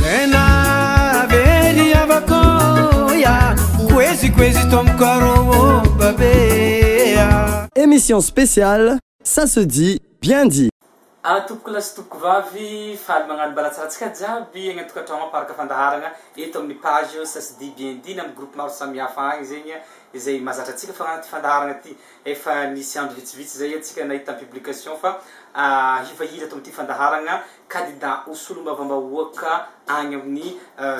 Tena very avako ya Kwezi kwezi tomkaro babea. Émission spéciale, ça se dit, bien dit. Ah tompoko lahy sy tompoko vavy, faly magnano mbala tsara antsika jiaby agny an-tokantragno amparaka fandaharagna eto amin'ny page ça se dit bien dit na amin'ny groupe maro samihafa agny zegny izay mahazatra antsika fa agnaty fandaharagna ty. Efa nisy andro vitsivitsy zay antsika nahita publication fa hivahiny ato amin'ity fandaharagna candidat ho solombavambahoaka agny amin'ny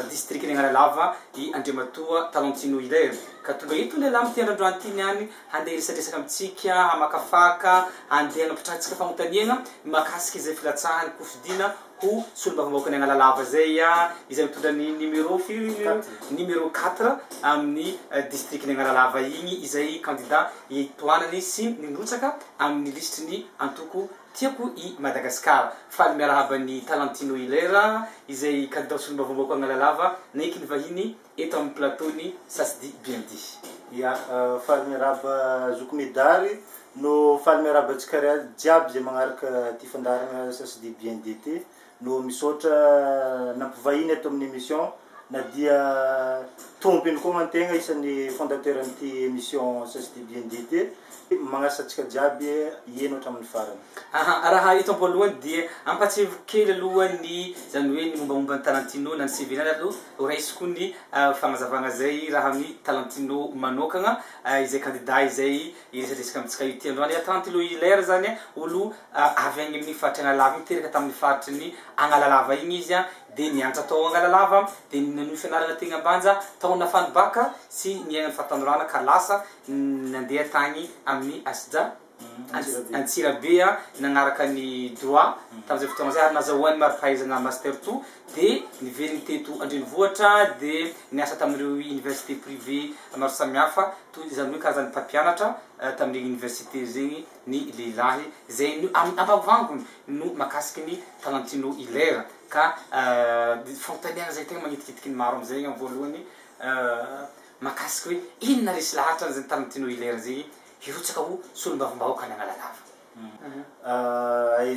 district-n'i Analalava i Andriamatoa Talentino Hilaire. Ka tonga eto ny lehilahy amin'ity andro androany ity niany handeha hiresadresaka amintsika, hamakafaka, handeha hampitrantsika fanontaniana mahakasika izay filatsahany kofidina ho solombavambahoakan'i Analalava izay, izay mitondra ny numéro firy io? Numéro 4 amin'ny district-n'i Analalava igny izay candidat itohanany sy nirotsaka amin'ny lisitry ny antoko Tiako i Madagasikara. Faly miarahaba an'i Talentino Hilaire izay candidat ho solombavambahoaka Analalava naiky ny vahiny eto amin'ny plateau-ny Ça se dit bien dit. Ya, faly miarahaba zoky Medary no faly miarahaba antsika jiaby izay magnaraka ty fandaharagna Ça se dit bien dit ty no misaotra nampivahiny ato amin'ny émission na dia tompiny koa mantegna isan'ny fondateur an'ity émission Ça se dit bien dit ty. Magnasa antsika jiaby hieno hatramin'ny farany. Aha, raha eto am-boalohany dia ampahatsiahiviko kely aloha ny izany hoe ny mombamomba an'i Talentino na ny CV-ny aloha horaisiko ny fagnazavagna izay raha amin'i Talentino manokagna izay kandida izay hiresadresaka amintsika io ity androany. Talentino Hilaire zany olo avy agny amin'ny faritry Analalava igny, teraka tamin'ny faritry ny Agnalalava igny izy dia nianatra tao Agnalalava dia nanohy fianarana tegny Ambanja tao Nafanobaka sy niaigna ny fahatanorana ka lasa nandeha tagny amin'ny ASJA Antsirabe nagnaraka ny droit tamin'izay fotoagna zay ary nazahoany mari-pahaizana master two dia niverigny teto an-drenivohitra dia niasa tamin'ireo université privé maro samihafa toy izany hoe karazan'ny mpampianatra tamin'ireny université zegny ny lehilahy zay no ambavangony no mahakasiky ny Talentino Hilaire ka fanontaniana zay tegna magnitikitiky ny maro amizay amin'ny voalohany mahakasiky hoe inona resy lahatra an'izany Talentino Hilaire zay hirotsaka ho solombavambahoaka any Analalava.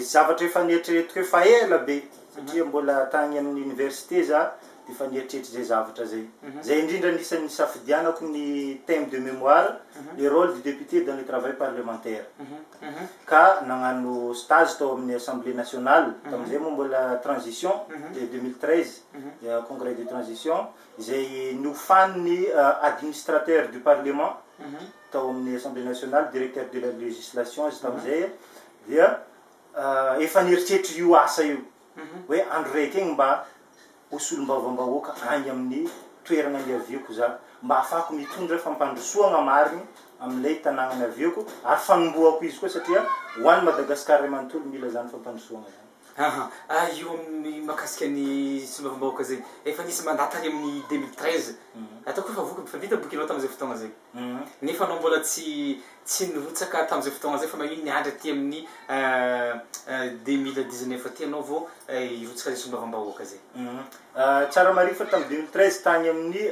Zavatra efa nieritreretiko efa ela be satria mbola tagny amin'ny université za de efa nieritreritry zay zavatra zay. Zay indrindra anisan'ny nisafidianako ny thème de mémoire, le rôle du député dans le travail parlementaire. Ka nagnano stage tao amin'ny assemblée nationale, tamin'izay moa mbola transition de 2013, congrès de transition izay nofanin'ny administrateur du parlement tao amin'ny assemblée nationale, directeur de la législation izy tamin'izay, dia efa nieritreritry io asa io hoe andro raiky igny mba ho solombavambahoaka agny amin'ny toerana niaviako za, mba ahafahako mitondra fampandrosoagna marigny amin'ilay tanàgna niaviako ary fanombohako izy koa satria ho an'i Madagasikara ray manontolo mila zany fampandrosoagna zany. Aha, io amin'ny mahakasika ny solombavambahoaka zay, efa nisy mandat tany amin'ny 2013, ataoko hoe efa voky, efa vita bokinao tamin'izay fotoagna zay, nefa anao mbola tsy tsy nirotsaka tamin'izay fotoagna zay fa magnino niandry aty amin'ny 2019 aty anao vao hirotsaka zay solombavambahoaka zay? Tsara marihina fa tamin'ny 2013 tagny amin'ny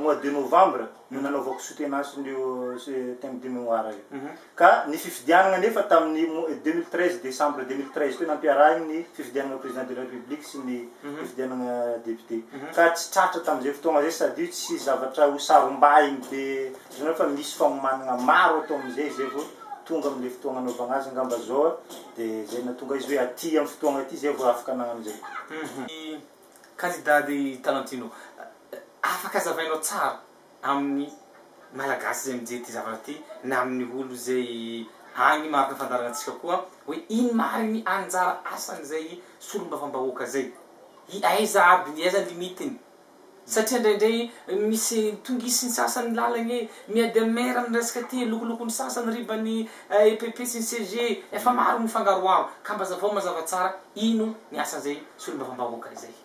mois de novembre no nanaovako soutenance an'io thème de mémoire io. Ka ny fifidianana nefa tamin'ny 2013 décembre 2013 teo nampiarahiny ny fifidianana président de la république sy ny fifidianana député. Ka tsy tratra tamin'izay fotoagna zay sady io tsy zavatra ho sarombahiny be zany fa misy fagnomanana maro atao amin'izay zay vao tonga amin'le fotoagna anaovagna azy angamba zao de zay nahatonga izy hoe aty amin'ny fotoagna aty zay vao afaka nagnano zay. Candidat de Talentino, afaka azavainao tsara amin'ny Malagasy izay mijery ity zavatra ity na amin'ny olo izay agny maharaka ny fandaharanantsika koa hoe ino marigny anjara asan'izay solombavambahoaka zay, i aiza aby ny aiza limitiny satria indraindray misy tongisin'ny sasany lalagna e, miady amin'ny maire amin'ny resaka ty, lokolokon'ny sasany riban'ny EPP sy ny CG, efa maro mifangaroharo ka mba azavao mazava tsara ino ny asan'izay solombavambahoaka izay.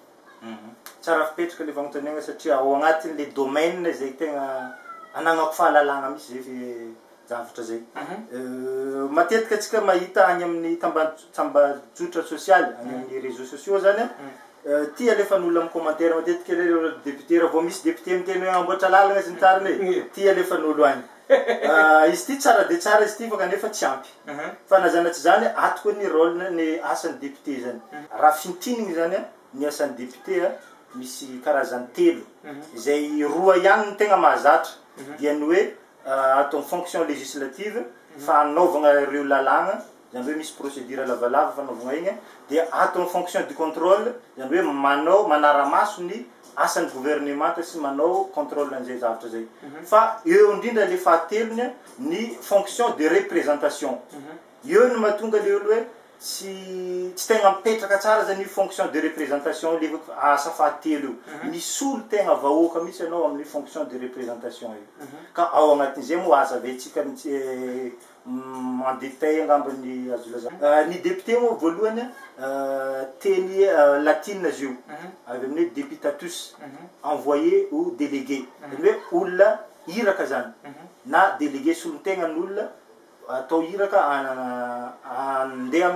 Tsara fipetraka le fagnontaniagna satria ao agnatin'le domaine izay tegna anagnako fahalalagna mihitsy zay zavatra zay. Matetika antsika mahita agny amin'ny tambajotra sosialy, agny amin'ny réseaux sociaux zany an, ty alefan'olona amin'ny commentaire matetika le député raha vao misy député miteny hoe agnamboatra lalagna sy ny tariny e, ty alefan'olo agny. Izy ty tsara de tsara izy ty fa kanefa tsy ampy. Fa na zany na tsy zany ato koa ny rôle ny asan'ny député zany. Raha fintinigny zany an, ny asan'ny député an. Misy karazany telo, izay roa ihany no tegna mahazatra, dia ny hoe ato amin'ny fonction législative, fanaovagna ireo lalàgna, zany hoe misy procédure lavalava fanaovagna igny, dia ato amin'ny fonction du contrôle, zany hoe manao, manara-maso ny asan'ny gouvernemanta sy manao contrôle an'izay zavatra zay. Fa eo indrindra le fahatelony, ny fonction de représentation. Eo no mahatonga le olo hoe tsy tsy tegna mipetraka tsara zany io fonction de représentation le asa fahatelo io. Misolo tegna vahoaka mihitsy anao amin'ny fonction de représentation io. Ka ao agnatin'izay moa aza aventsika mihitsy en détail angamba ny azo lazana. Ny député moa voalohany teny latina izy io, avy amin'ny hoe deputatus, envoyé ou délégué. Zany hoe olona iraka zany na délégué, solontegnan'olona atao iraka andeha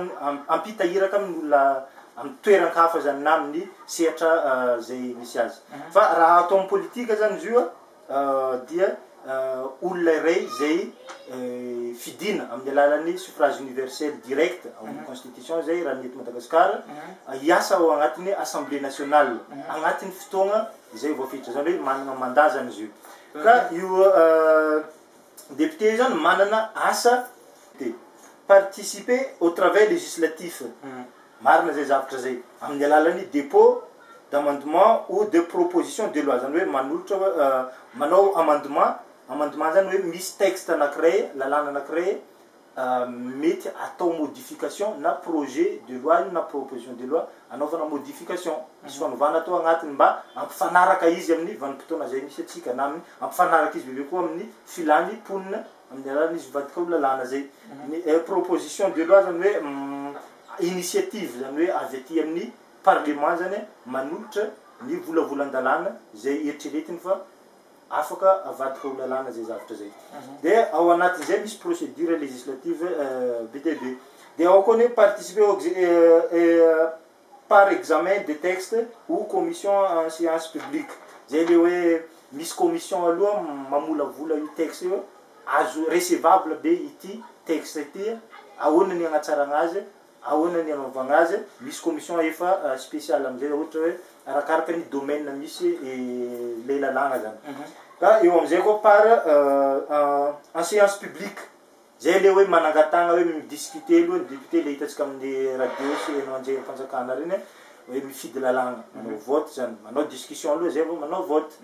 ampita iraka amin'ny olona amin'ny toeran-kafa zany na amin'ny sehatra zay misy azy. Fa raha atao amin'ny politika zany izy io dia olona iray zay fidina amin'ny alalan'ny suffrage universel direct ao amin'ny constitution zay raha ny eto Madagasikara, hiasa ao agnatin'ny assemblée nationale agnatin'ny fotoagna izay voafetra, zany hoe manana mandat zany izy io. Ka io député io zany manana asa de participer au travail législatif, marina zay zavatra zay, amin'ny alalan'ny dépôt d'amendement ou de proposition de loi, zany hoe manolotra, manao amendement. Amendement zany hoe misy texte anakiray, lalàna anakiray mety atao modification, na projet de loi io na proposition de loi, anaovana modification, misy fanovana atao agnatiny mba ampifanaraka izy amin'ny vanim-potoana zay misy atsika, na amin'ny ampifanaraka izy bebe koa amin'ny filany mponina, amin'ny alalan'izy mivadika ho lalàna zay. Ny proposition de loi zany hoe initiative, zany hoe avy aty amin'ny parlement zany manolotra ny volavolan-dalàna zay eritreretiny fa afaka avadika ho lalàna zay zavatra zay. De ao anatin'izay misy procédure législative be dia be. De ao koa ny hoe participer au par examen de texte ou commission en séance publique, zay le hoe misy commission aloha mamolavola io texte io, azo recevable be ity texte ity, ahoana ny anatsarana azy, ahoana ny anaovana azy. Misy commission efa spécial amizay, ohatra hoe arakaraka ny domaine misy le lalàna zany. Ka eo amizay koa par en séance publique, zay le hoe manangatagna, hoe midiscuter aloha ny député, le hitantsika amin'ny radio sy eno anjerim-panjakana reny, hoe mifidy lalàna, manao vote zany, manao discussion aloha zay vao manao vote.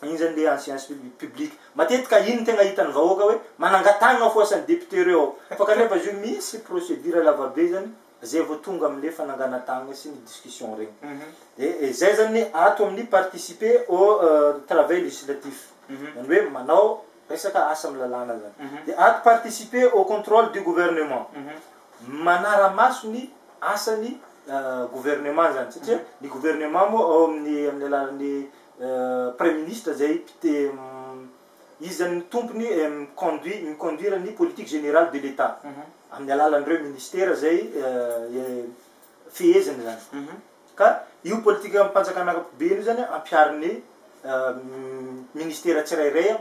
Iny zany le en séance publique, matetika iny tegna hitan'ny vahoaka hoe manangatagna foasan'ny député reo ao, fa kanefa izy io misy procédure lavabe zany zay vao tonga am'le fananganatagna sy ny discussion regny. De zay zany ato amin'ny participer au travail législatif, zany hoe manao resaka asa amy lalàna zany. De ato participer au contrôle du gouvernement, manara-maso ny asany gouvernement zany, satria ny gouvernement moa ao amin'ny alalan'ny premier ministre zay mpite izy zany tompony miconduit miconduire ny politique générale de l'État amin'ny alalan'ireo ministère zay feheziny zany. Ka io politique ampanjakana ankapobeny io zany ampihariny ministère tsirairay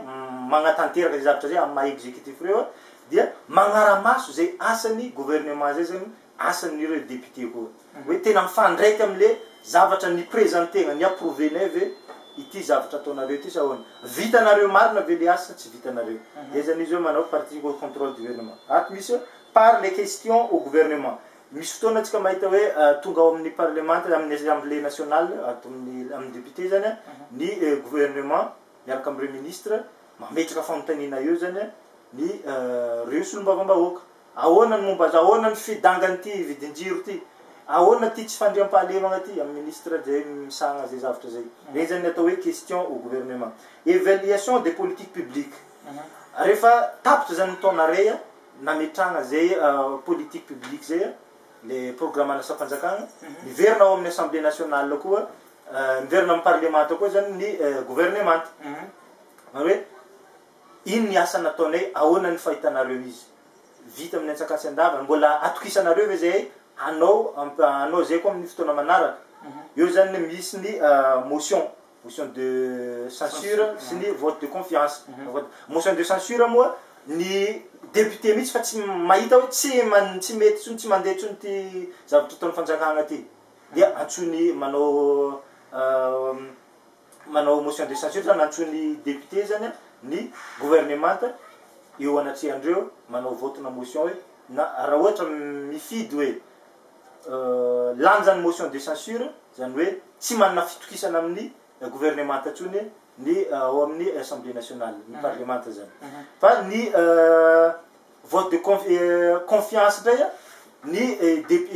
magnatanteraka zay zavatra zay amy maha exécutif reo, dia magnara-maso zay asany gouvernement zay zany asan'ireo député koa, hoe tena mifandraiky am'le zavatra ny présentena, ny approuvenay ve ity zavatra ataonareo ty, sa ahoana, vitanareo marina ve le asa, tsy vitanareo. De zany izy hoe manao participer au contrôle du gouvernement. Ato misy hoe par les questions au gouvernement. Misy fotoana atsika mahita hoe tonga ao amin'ny parlement, amin'ny assemblée nationale, ato amin'ny député zany ny gouvernement miaraka am'ireo ministre, mametraka fanontaniana eo zany ny reo solombavambahoaka: ahoana ny momba azy, ahoana ny fidangany ty vidinjiro ty, ahoana ty tsy fandriampahalemana ty, amy ministre zay misahana zay zavatra zay. Reny zany ny atao hoe question au gouvernement. Évaluation des politiques publiques, rehefa tapitra zany ny taona ray a nametrahana zay politique publique zay, le programme anasam-panjakana, miverina ao amin'ny assemblée nationale koa, miverina amy parlement koa zany ny gouvernement hoe ino ny asa nataonay, ahoana ny fahitanareo izy, vita amin'ny antsakasy andavana, mbola atokisanareo ve zay anao zay koa amin'ny fotoana manaraka eo. Zany misy ny motion de censure sy ny vote de confiance. Motion de censure moa ny député mihitsy fa tsy mahita hoe tsy mety tsony, tsy mandeha tsony ty zavatra ataon'ny fanjakana ty, dia antsony manao. Manao motion de censure zany, antsoin'ny député zany ny gouvernemanta eo anatrehandreo, manao vote-na motion hoe na raha ohatra mifidy hoe lany zany motion de censure, zany hoe tsy manana fitokisana amin'ny gouvernemanta intsony ny ao amin'ny Assemblée nationale, ny parlemanta zany. Fa ny vote de confiance ndray a, ny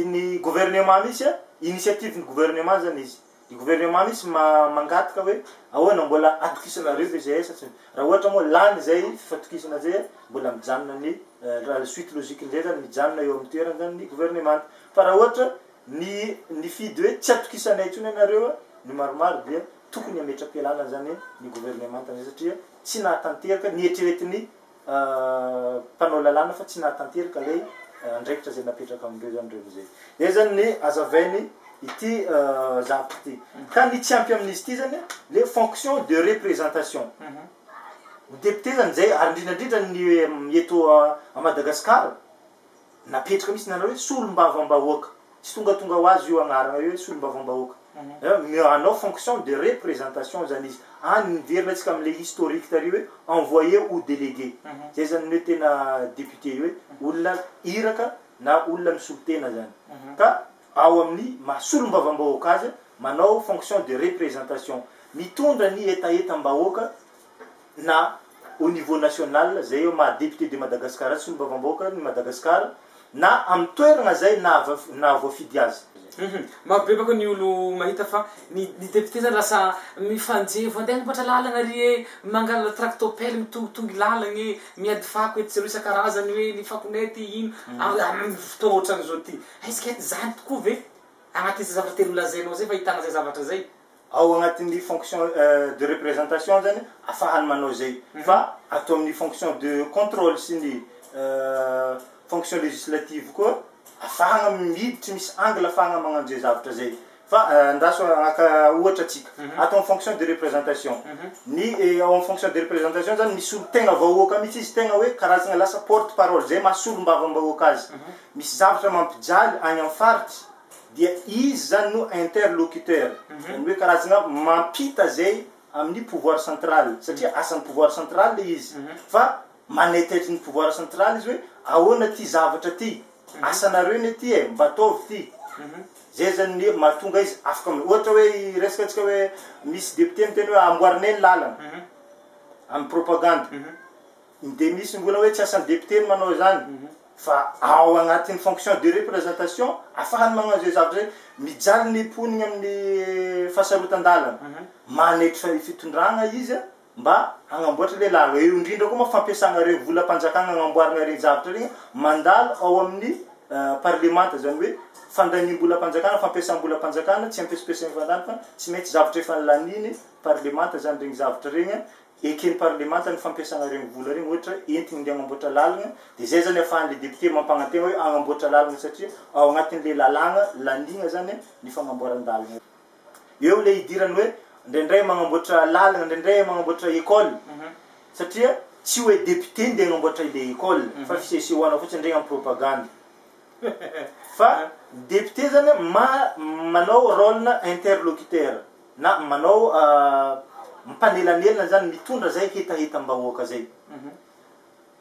ny gouvernement mihitsy a, initiative ny gouvernement zany izy, ny gouvernement mihitsy mangataka hoe ahoana, mbola atokisanareo ve zay sa tsy? Raha ohatra moa lany zay fifatokisana zay, mbola mijanona ny raha suite logique ndray zany, mijanona eo amin'ny toerana zany ny gouvernement. Fa raha ohatra ny fidy hoe tsy atokisanay intsony anareo a, ny maromaro, dia tokony ametra-pialana zany ny gouvernement zay, satria tsy nahatanteraka ny eritreretin'ny mpanao lalàna, fa tsy nahatanteraka lay andraikitra zay napetraka amindreo zany reo. Amizay zay zany ny azavainy ity zavatra ty. Ka ny tsy ampy amin'izy ity zany le fonction de représentation ny député zany zay, ary indrindrandrindra ny eto a Madagasikara napetraka mihitsy nanao hoe solombavam-bahoaka. Tsy tongatonga ho azy io agnarana io hoe solombavam-bahoaka. Anao fonction de représentation zany izy any. Miverina atsika am'le historique tary hoe envoyé ou délégué zay zany ny hoe tena député io, hoe olona iraka na olona misolo tena zany. Ka ao amin'ny maha solombavam-bahoaka azy, manao fonction de représentation, mitondra ny hetahetam-bahoaka na au niveau national zay eo maha député de Madagascar azy, solombavam-bahoaka ny Madagasikara, na amy toerana zay na voafidy azy. Marobe baka ny olo mahita fa ny député zany lasa mifanjevo, andeha agnamboatra lalana ry e, mangala tractopelle, mitongitongy lalagny e, miady fako ety zero isan-karazany hoe ny fakonay ty ino amy fotoa ohatran'izao ty. Est-ce que zany tokoa ve agnatin'izay zavatra telo lazainao zay fa ahitana zay zavatra zay? Ao agnatin'ny fonction de représentation zany afahany manao zay, fa atao amin'ny fonction de contrôle sy ny fonction législative koa afahana miditry, misy angle afahana magnano zay zavatra zay. Fa andraso anaka ohatra atsika atao amin'ny fonction de représentation. Ny ao amin'ny fonction de représentation zany, misy olo tegna vahoaka mihitsy izy, tegna hoe karazagna lasa porte parole zay maha solombavam-bahoaka azy. Misy zavatra mampijaly any amin'ny faritsy, dia izy zany no interlocuteur, zany hoe karazagna mampita zay amin'ny pouvoir central, satria asan'ny pouvoir central le izy, fa manaitaitry ny pouvoir central izy hoe ahoana ty zavatra ty, asanareo ny aty e, mba ataovy ty. Zay zany ny mahatonga izy afaka ohatra hoe resaka atsika hoe misy député miteny hoe amboarinay ny lalana amin'ny propagande, de misy mbola hoe tsy asan'ny député ny manao zany. Fa ao agnatin'ny fonction de représentation afahany magnano zay zavatra zay. Mijaly ny mponiny amin'ny fahasarotan-dalana, manaitry fitondragna izy a mba hagnamboatra le lalana eo. Indrindra koa ma fampiasana reo volam-panjakana agnamboarana regny zavatra regny, mandalo ao amin'ny parlemanta zany, hoe fandaniam-bolam-panjakana, fampiasam-bolam-panjakana tsy ampiasimpiasainy fandany, fa tsy maintsy zavatra efa nilaniny parlemanta zany regny zavatra regny, ekeny parlemanta ny fampiasana regny vola regny ohatra entigny nde agnamboatra lalana. De zay zany ahafahan'le député mampanantena hoe agnamboatra lalana, satria ao agnatin'le lalàna lanina zany ny fagnamboaran-dalana eo le idirany hoe indraindray magnamboatra lalana, indraindray magnamboatra école, satria tsy hoe député nde agnamboatra ile école fa fisesehoana fotsiny ndregny amy propagande. Fa député zany ma manao rôle na interlocuteur na manao mimpanelanelana zany, mitondra zay hetahetam-bahoaka zay.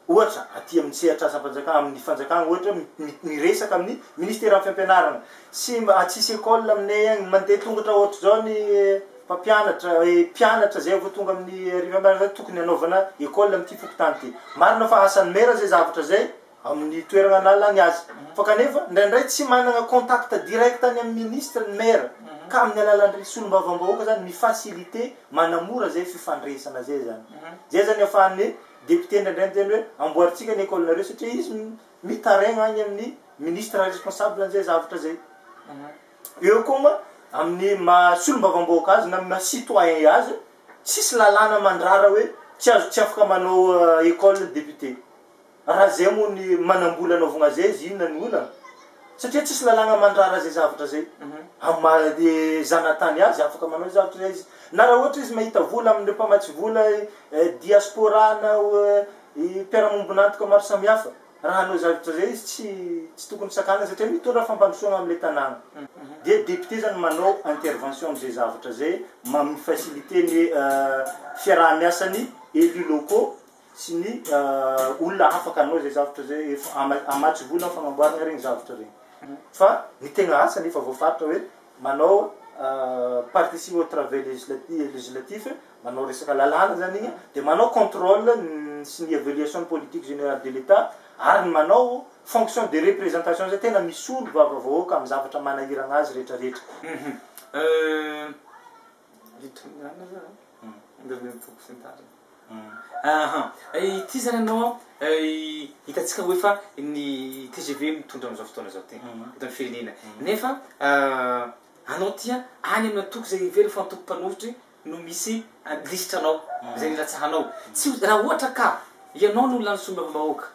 Ohatra aty amin'ny sehatra asam-panjakana, amin'ny fanjakana ohatra, miresaka amin'ny ministère amin'ny fampianarana sy mba tsisy école aminay agny, mandeha tongotra ohatra zao ny mpampianatra, mpianatra zay vao tonga amin'ny riva, tokony hanaovana école amin'ity fokontany ty. Marina fa asan'ny maire zay zavatra zay amin'ny toerana analany azy, fa kanefa indraindray tsy manana contact direct any amin'ny ministre ny maire, ka amin'ny alalan'ny solombavam-bahoaka zany mifacilité, manamora zay fifandraisana zay zany. Zay zany ahafahan'ny député indraindray miteny hoe amboarintsika ny école nareo, satria izy mitaraigna agny amin'ny ministre responsable an'izay zavatra zay. Eo koa ma amin'ny maha solombavam-bahoaka azy na maha citoyen azy, tsisy lalàna mandrara hoe tsy azo, tsy afaka manao école ny député. Raha zay moa ny manambola anaovagna zay izy, inona ny olana? Satria tsisy lalàna mandrara zay zavatra zay. Amin'ny maha zanatany azy, afaka manao zavatra zay izy. Na raha ohatra izy mahita vola amin'ireo mpamatsy vola, diaspora na mpiara-mombonantoka maro samihafa. Raha hanao zavatra zay izy tsy tsy tokony sakanana satria mitondra fampandrosoana amle tanàna. Dia député zany manao intervention amzay zavatra zay ma mi-faciliter ny fiaraha-miasan'ny élus locaux sy ny olona afaka hanao zay zavatra zay efa hamatsy vola am fagnamboarana regny zavatra regny. Fa ny tegna asany efa voafaritra hoe manao participe au travail législatif, manao resaka lalàna zany igny, de manao contrôle sy ny évaluation ny politique générale de l'Etat ary ny manao fonction de représentation zay tena misolo vava vahoaka amin'ny zavatra manahiragna azy rehetrarehetra. Aha, ity zany ianao hitantsika hoe fa ny tgv mitondra amin'izao fotoana izao ty eto amin'ny firenena, nefa anao ty any amin'ny antoko izay heverina fa antoko mpanohitry no misy lisitra anao izay nilatsahanao, tsy raha ohatra ka ianao no lany solombavambahoaka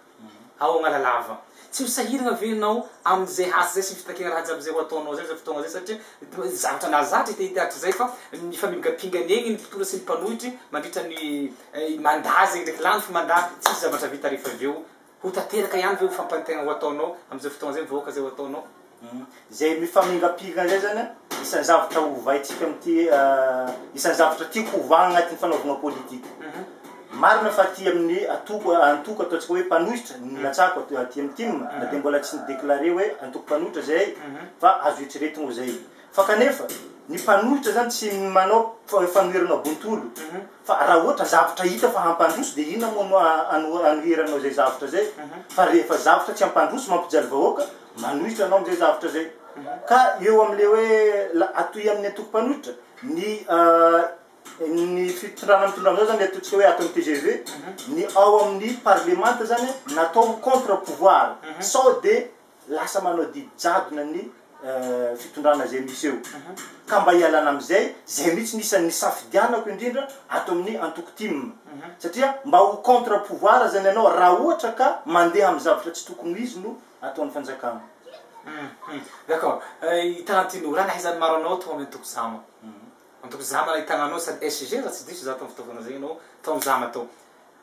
ao Analalava. Tsy ho sahirana ve ianao amin'izay asa izay sy ny fitakiana raha jiaby izay ho ataonao izay amin'izay fotoagna izay satria zavatra nahazatra hita hita hatrizay fa mifamingapingana egny ny mpitondra sy ny mpanohitry mandritra ny mandat zegny ndraiky lany fa mandat tsisy zavatra vita rehefa avy eo. Ho tanteraka ihany ve ho fampantegna ho ataonao amin'izay fotoagna izay ny vahoaka izay ho ataonao? Izay mifamingapingana izay zany isan'ny zavatra hovaintsika amin'ity isan'ny zavatra tiako hovagna agnatin'ny fanaovagna politika. Marina fa aty amin'ny atoko antoko ataontsika hoe mpanohitra ny nilatsahako aty amin'ny tim na dia mbola tsy ni-déclarer hoe antoko mpanohitra zahay fa azo eritreretigna ho zay. Fa kanefa ny mpanohitra zany tsy manao fanoherana bontolo fa raha ohatra zavatra hita fa hampandroso dia inona moa no anoheranao izay zavatra zay fa rehefa zavatra tsy hampandroso mampijaly vahoaka Manohitra anao amin'izay zavatra izay. Ka eo amin'ilay hoe atoy amin'ny antoko mpanohitra, ny ny fitondrana mitondra amin'izao zany ataontsika hoe ato amin'ny tgv, ny ao amin'ny parlemanta zany natao ho contre pouvoir, sao de lasa manao didy jadona ny fitondrana izay misy eo. Ka mba hialana amin'izay, zay mihitsy no isan'ny nisafidianako indrindra ato amin'ny antoko tim. Satria mba ho contre pouvoir zany ianao raha ohatra ka mandeha amin'ny zavatra tsy tokony ho izy no ataon'ny fanjakana. Hum d'accord i Tarantino raha nahaizan'ny maro anao tao amin'ny antoko zama antoko zama nahitana anao sady SG raha tsy diso za tamin'ny fitaovana zay ianao tao amin'ny zama tao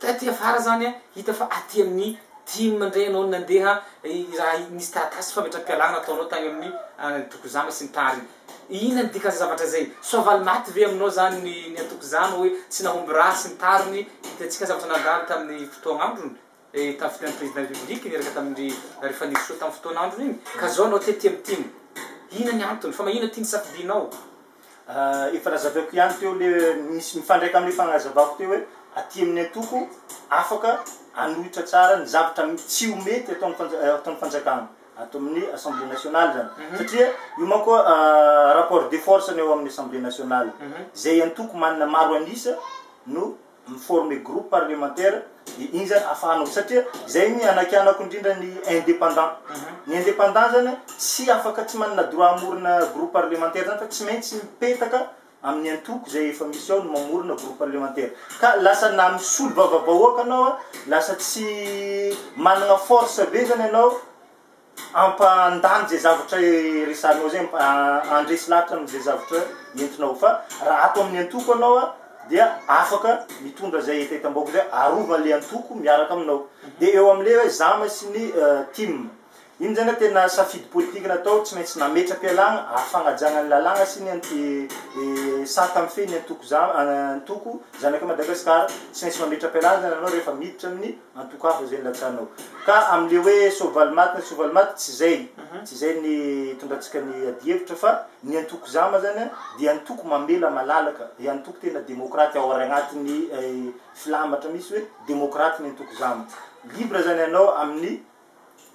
taty afara zany a hita fa aty amin'ny tim ndray ianao nandeha raha nisy taratasy fametram-pialana nataonao tany amin'ny antoko zama sy ny tariny inona ny dikan'izay zavatra zay soavaly maty ve aminao zany ny ny antoko zama hoe tsy nahomby raha sy ny tariny hitantsika zavatra nandalo tamin'ny fotoagn'androny Eh tamin'ny fitondrany président république niaraka tamin'ny ry Fanirisoa tamin'ny fotoan'androny iny ka zao anao tety amin'ny tim inona ny antony fa mahina ty ny safidinao? Efa nazavaiko ihany teo le misy mifandraika amle fagnazavako teo hoe aty amin'ny antoko afaka hanohitra tsara ny zavatra tsy ho mety ataon'ny fanja- ataon'ny fanjakana ato amin'ny assemblée nationale zany satria io manko rapport de force ny ao amin'ny assemblée nationale zay antoko manana maro an'isa no mi-former groupe parlementaire de iny zany afahanao satria zay ny anakianako indrindra ny indépendant, ny indépendant zany tsy afaka tsy manana droit hamorona groupe parlementaire zany fa tsy maintsy mipetaka amin'ny antoko zay efa misy ao no mamorona groupe parlementaire ka lasa na misolo vava-bahoaka anao a lasa tsy manana force be zany ianao Hampandany izay zavatra resahinao izay, handresy lahatra amin'izay zavatra entinao. Fa raha ato amin'ny antoko ianao dia afaka mitondra izay hetahetam-bahoaka izay, arovan'ilay antoko miaraka aminao. Dia eo amin'ilay hoe zama sy ny tim. Iny zany tena safidy politika natao, tsy maintsy nametra-pialana, ahafagnajagna ny lalàgna sy ny sata mifehy ny antoko zama, antoko Zanak'i Madagasikara. Tsy maintsy mametra-pialana zany ianao rehefa miditra amin'ny antoko hafa zay nilatsahanao. Ka amle hoe soavaly maty na tsy soavaly maty tsy zay, tsy zay ny itondrantsika ny adihevitra fa ny antoko zama zany an dia antoko mamela malalaka, dia antoko tena demokraty ao ary agnatin'ny filamatra misy hoe demokraty ny antoko zama. Libre zany ianao amin'ny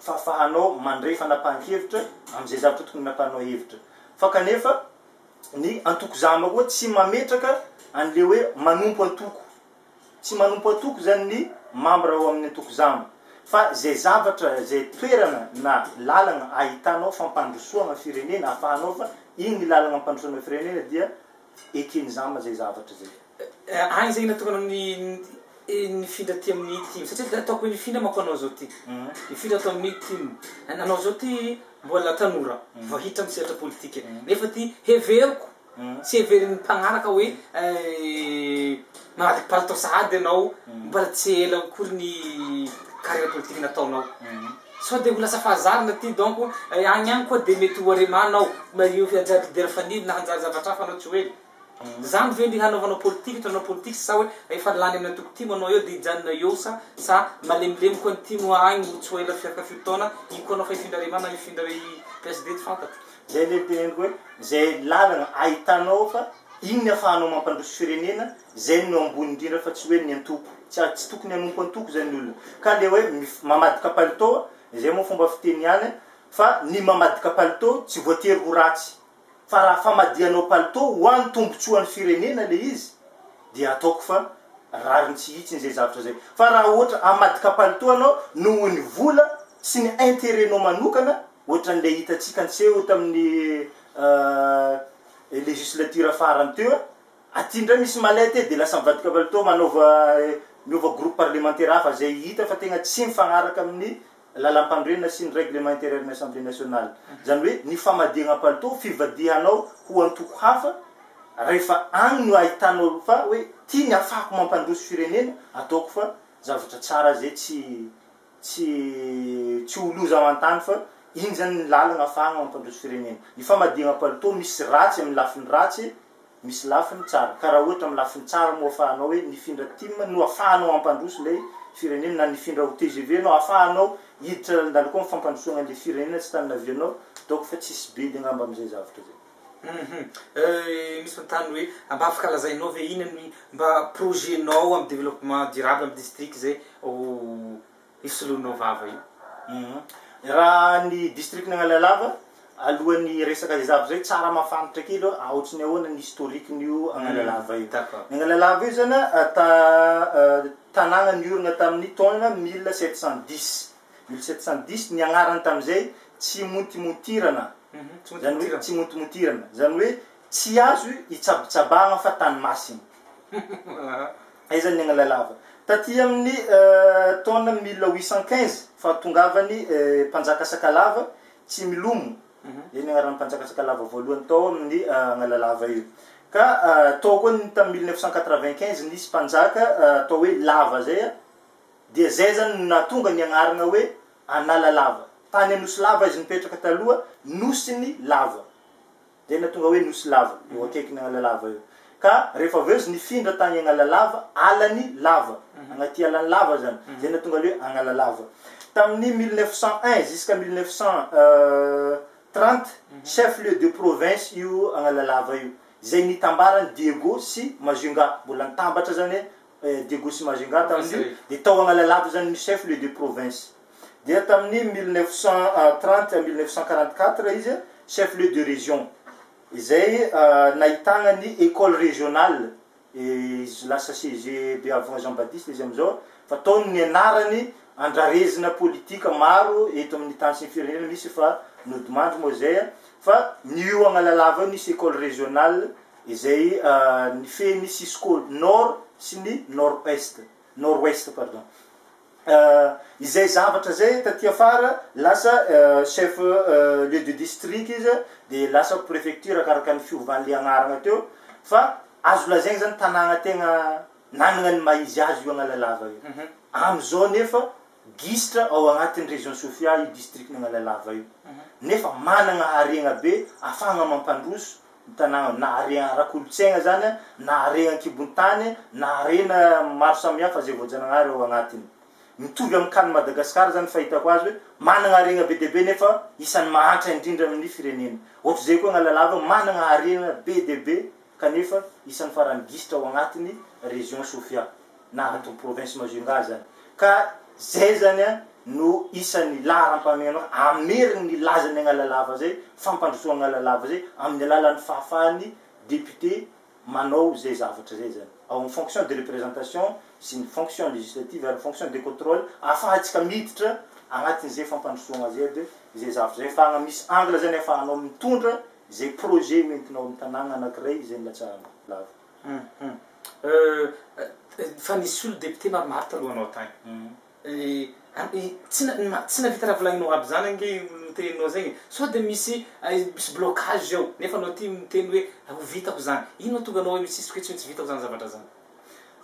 fahafahanao mandray fanapahan-kevitra amzay zavatra tokony hanapahanao hevitra. Fa kanefa ny antoko zama koa tsy mametraka anle hoe manompo antoko. Tsy manompo antoko zany ny mambra ao amin'ny antoko zama fa zay zavatra zay toerana na lalagna ahitanao fampandrosoagna firenena afahanao fa iny ny lalagna ampandrosoana firenena dia ekeny zama zay zavatra zay. Agny zegny natokana ny nifindra aty amin'ny tim satria ataoko hoe nifindra manko anao zao ty nifindra ato amin'ny tim anao zao ty mbola tanora vao hiditra amin'ny sehatra politika nefa ty heveriko Tsy heverin'ny mpagnaraka hoe magnadika palitao sahady ianao, mbola tsy ela akory ny carrière politique nataonao. Sao de ho lasa fahazarana ty, donc agny agny koa de mety ho Arema anao, io hanjary leader Fanilo na hanjary zavatra hafa anao tsy ho ela. Zany ve ny hanaovanao politique, hitondrana politique, sa hoe efa lany amin'ny antoko TIM anao eo de hijanona eo, sa malemilemy koa ny TIM agny tsy ho ela fiaraka 7 taona iny koa anao fa hifindra Arema na hifindra PSD, tsy fantatra. Zay le teneniko hoe zay lalana ahitanao fa iny ny ahafahanao mampandroso firenena, zay no ambony indrindra, fa tsy hoe ny antoko. Tsy tokony hanompo antoko zany ny olona. Ka le hoe mamadika palitao zay moa fomba fiteny ihany, fa ny mamadika palitao tsy voatery ho ratsy, fa raha famadianao palitao ho an'ny tombotsoan'ny firenena le izy, de ataoko fa rariny tsy hitsiny zay zavatra zay. Fa raha ohatra amadika palitao anao noho ny vola sy ny intérêt-nao manokana, ohatran'le hitatsika nseho tamin'ny législature farany teo aty ndray, misy malety de lasa mivadika palitao, manaova miova groupe parlementaire hafa zay hita fa tegna tsy mifagnaraka amin'ny lalam-pandrenana sy ny règlement intérieur ny Assemblée nationale. Zany hoe ny famadiagna palitao, fivadihanao ho antoko hafa, rehefa agny no ahitanao fa hoe tia ny afahako mampandroso firenena, ataoko fa zavatra tsara zay, tsy ho loza amantany, fa iny zany ny lalana ahafahana mampandroso firenena. Ny famadiagna palitao misy ratsy amin'ny lafiny ratsy, misy lafiny tsara. Ka raha ohatra amin'ny lafiny tsara moa ahafahanao hoe nifindra TIM no ahafahanao ampandroso lay firenena, na nifindra ho TGV anao ahafahanao hiditra lalindalo koa amin'ny fampandrosoana le firenena tsy tany navianao, donc fa tsisy bedy angamba am'izay zavatra zay. Misy manontany hoe mba afaka lazainao ve ina ny mba projet-nao amy développement durable amy district zay isoloanao vava io? Raha ny district n'Agnalalava, alohan'ny resaka zay zavatra zay, tsara mahafantatra kely aloha ohatrany ahoana ny historique-n'io Agnalalava io. D'accord. Ny Agnalalava io zany a ta tanàna niorina tamin'ny taona 1710, 1710. Ny agnarany tam'izay tsy montimotirana. Tsy zany hoe montimotirana. Tsy montimotirana zany hoe tsy azo hitsabitsabahana fa tany masiny ay zany ny Agnalalava. Taty amin'ny taona 1815 fahatongavany mpanjaka Sakalava tsy milomo zay ny agnaran'ny mpanjaka Sakalava voalohany tao amin'ny Agnalalava io. Ka tao koa ny tamy 1995 nisy mpanjaka atao hoe Lava zay a, dia zay zany no nahatonga ny agnarana hoe Analalava. Tany Anosy Lava izy nipetraka taloha, Nosiny Lava zay nahatonga hoe Nosy Lava eo akaikiny Agnalalava io. Ka rehefa avy eo izy nifindra tany Agnalalava, alany lava, agnaty alany lava zany, zay nahatonga le hoe Agnalalava. Tamin'ny 1901 jusqu'à 1930, chef lieu de province io Agnalalava io, zay nitambarany Diego sy Majunga, mbola nitambatra zany hoe Diego sy Majunga tamin'io, de tao Agnalalava zany ny chef lieu de province. Dia tamin'ny 1930 à 1944 izy chef lieu de région, izay nahitana ny école régionale. Izy lasa CG Beavon Jean Baptiste izy amizao, fa tao ny anarany andrarezina politika maro eto amin'ny tany sy ny firenena misy, fa nodimandry moa zay a. Fa ny io Agnalalava io nisy école régionale izay ny feny Cisco nord sy ny nord est, nord ouest pardon. Izay zavatra zay taty afara lasa chef lieu de district izy, de lasa préfecture arakaraka ny fiovan'le agnarana teo. Fa azo lazaigny zany tanàgna tegna nanana ny maha izy azy io Agnalalava io. Am'izao nefa gisitra ao agnatin'ny région Sofia io district n'Agnalalava io, nefa manana harena be ahafahana mampandroso ny tanàna, na harena ara-kolotsaigna zany a, na harena an-kibon-tany, na harena maro samihafa zay voajanahary ao agnatiny. Mitovy amin'ny kany Madagasikara zany fahitako azy, hoe manana harena be dia be nefa isan'ny mahantra indrindra amin'ny firenena. Ohatr'izay koa Agnalalava, manana harena be dia be kanefa isan'ny farany gisitra ao agnatiny région Sofia na ato province Majunga zany. Ka zay zany a no isan'ny laharam-pahamehana ameriny ny lazany Agnalalava zay, fampandrosoana Agnalalava zay amin'ny alalan'ny fahafahany député manao zay zavatra zay zany ao amin'ny fonction de représentation sy ny fonction législative ary fonction de contrôle, ahafahantsika miditra agnatin'izay fampandrosoana zay. De zay zavatra zay ahafahana misy angle zany ahafahanao mitondra zay projet hoentinao amin'ny tanàna anankiray izay nilatsahanao lava. Fa nisy olo député maromaro talohanao tagny. Tsy navita raha volagninao aby zany ange teninao zegny, sao de misy blocage ao, nefa anao ty miteny hoe ho vitako zany. Ino tonga anao hoe misisika hoe tsy maintsy vitako zany zavatra zany?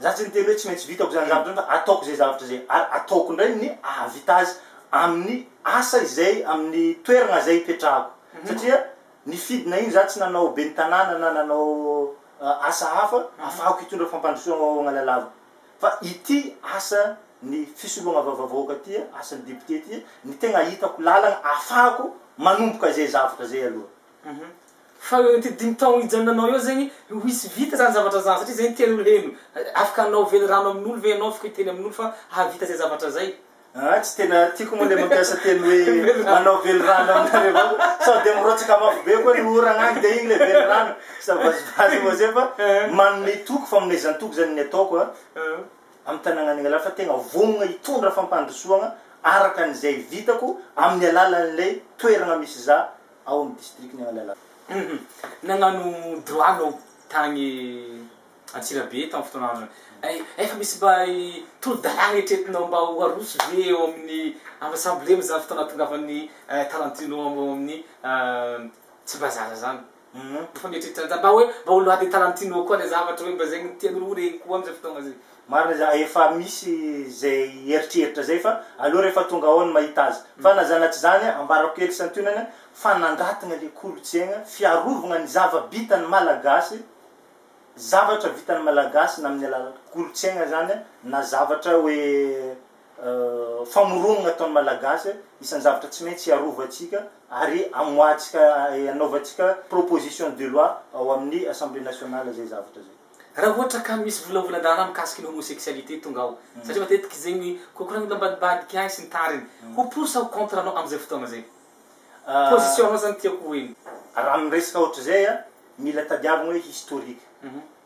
Za tsy niteny hoe tsy maintsy vitako zany zavatra zany fa ataoko zay zavatra zay ary ataoko indray ny ahavita azy amin'ny asa izay amin'ny toerana zay ipetrahako satria nifidina iny za tsy nanao ben'ny tanàna na nanao asa hafa ahafahako hitondra fampandrosoana ao Analalava fa ity asa ny fisoloana vava-vahoaka ty, asan'ny député ty ny tegna hitako lalana ahafahako manomboka zay zavatra zay aloha. Fa eo ty 5 taogno hijanonanao eo zegny, ho hisy vita zany zavatra zany? Satria zay ny tian'olo heno. Afaka anao velirano amin'olo ve anao, afaka hiteny amin'olo fa hahavita zay zavatra zay? Ah, tsy tena tiako moa le mampiasa teny hoe manao velirano aminareo avao, sao de mirotsaka mafy be koa ny oragna agny de igny le velirano sa vazivazy moa zay, fa manome toky, fanomezan-toky zany ny ataoko a amy tanàgnan'i Analalava fa tegna vonona hitondra fampandrosoagna araka an'izay vitako amin'ny alalan'ilay toerana misy za ao amin'ny district ny Analalava. Nagnano droit anao tagny Antsirabe tamin'ny fotoanandrony. Efa misy mba tolo-dalàna eritreretinao mba ho aroso ve eo amin'ny amy assemblée am'zany fotoana ahatongavan'ny Talentino ao amin'ny Tsimbazaza zany? Efa mieritreritra an'zany mba hoe mba ho loi de Talentino koa le zavatra hoe mba zegny tian'olo ho regny koa am'zay fotoagna zay? Marina za, efa misy zay eritreritra zay fa aloha rehefa tonga ao ny mahita azy. Fa na zany na tsy zany, ambarako kely santionany fanandratana le kolontsaigna, fiarovana ny zava-bitan'ny Malagasy, zavatra vitan'ny Malagasy na amin'ny alalan'ny kolontsaigna zany na zavatra hoe famoronana ataon'ny Malagasy, isan'ny zavatra tsy maintsy hiarovantsika ary amoahantsika, anaovantsika proposition de loi ao amin'ny Assemblée nationale zay zavatra zay. Raha ohatra ka misy volavolan-dalàna mikasiky ny homosexualité tonga ao, satria matetiky zegny kokoragna ambadibadiky agny sy ny tariny, ho pour sa ho contre anao am'izay fotoagna zay? Position anao zany tiako ho eny. Raha miresaka ohatr'izay a, mila tadiavina hoe historique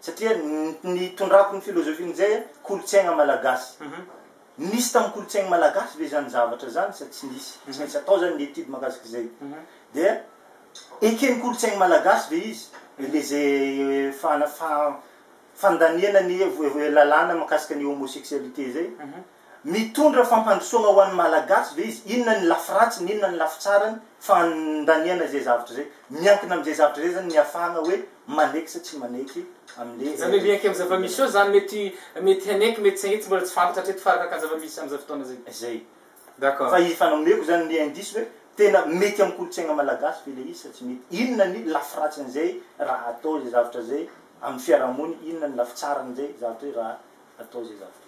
satria ny tondrako ny philosophie n'izay a, kolontsaigna malagasy. Nisy tamin'ny kolontsaigna malagasy ve zany zavatra zany sa tsy nisy? Tsy maintsy atao zany ny étude mahakasiky zay. De ekeny kolontsaigna malagasy ve izy le zay fana fa fandaniana ny lalàna mahakasika ny homosexualité zay? Mitondra fampandrosoana ho an'ny Malagasy ve izy? Inona ny lafy ratsiny, inona ny lafy tsarany fandaniana zay zavatra zay? Miankina am'izay zavatra zay zany ny ahafahana hoe maneky sa tsy maneky am'le Zany hoe miaiky amy zava-misy eo zany, mety haneky, mety tsy haneky, mbola tsy fantatra hatreto fa arakaraka ny zava-misy am'izay fotoana zay. Zay. D'accord. Fa ifanomeko zany ny indice hoe tena mety amy kolontsaigna malagasy ve le izy sa tsy mety, inona ny lafy ratsin'izay raha atao zay zavatra zay amy fiarahamony, inona ny lafy tsaran'izay zavatra hoe raha atao zay zavatra.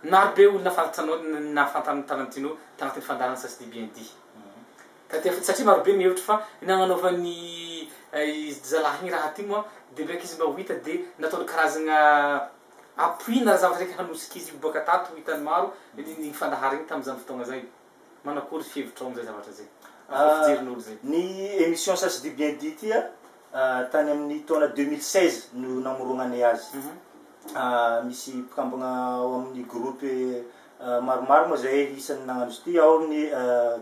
Maro be olona fantatranao nahafantarany Talentino tanatin'ny fandaharana Ça se dit bien dit. Taty satria marobe mihevitra fa nagnanaovan'ny zalahy igny raha ty moa de ndraiky izy mba ho hita, de nataony karazagna appui na zavatra raiky hanosika izy boaka tato ho hitany maro ny fandahara igny tam'izany fotoagna zay. Manakory fihevitrao am'izay zavatra zay? Fijerin'olo zay. Ny émission Ça se dit bien dit ty a, tany amin'ny taona 2016 no namorognanay azy. Misy mpikambagna ao amin'ny groupe maromaro moa zahay isan'ny nagnano izy ty, ao amin'ny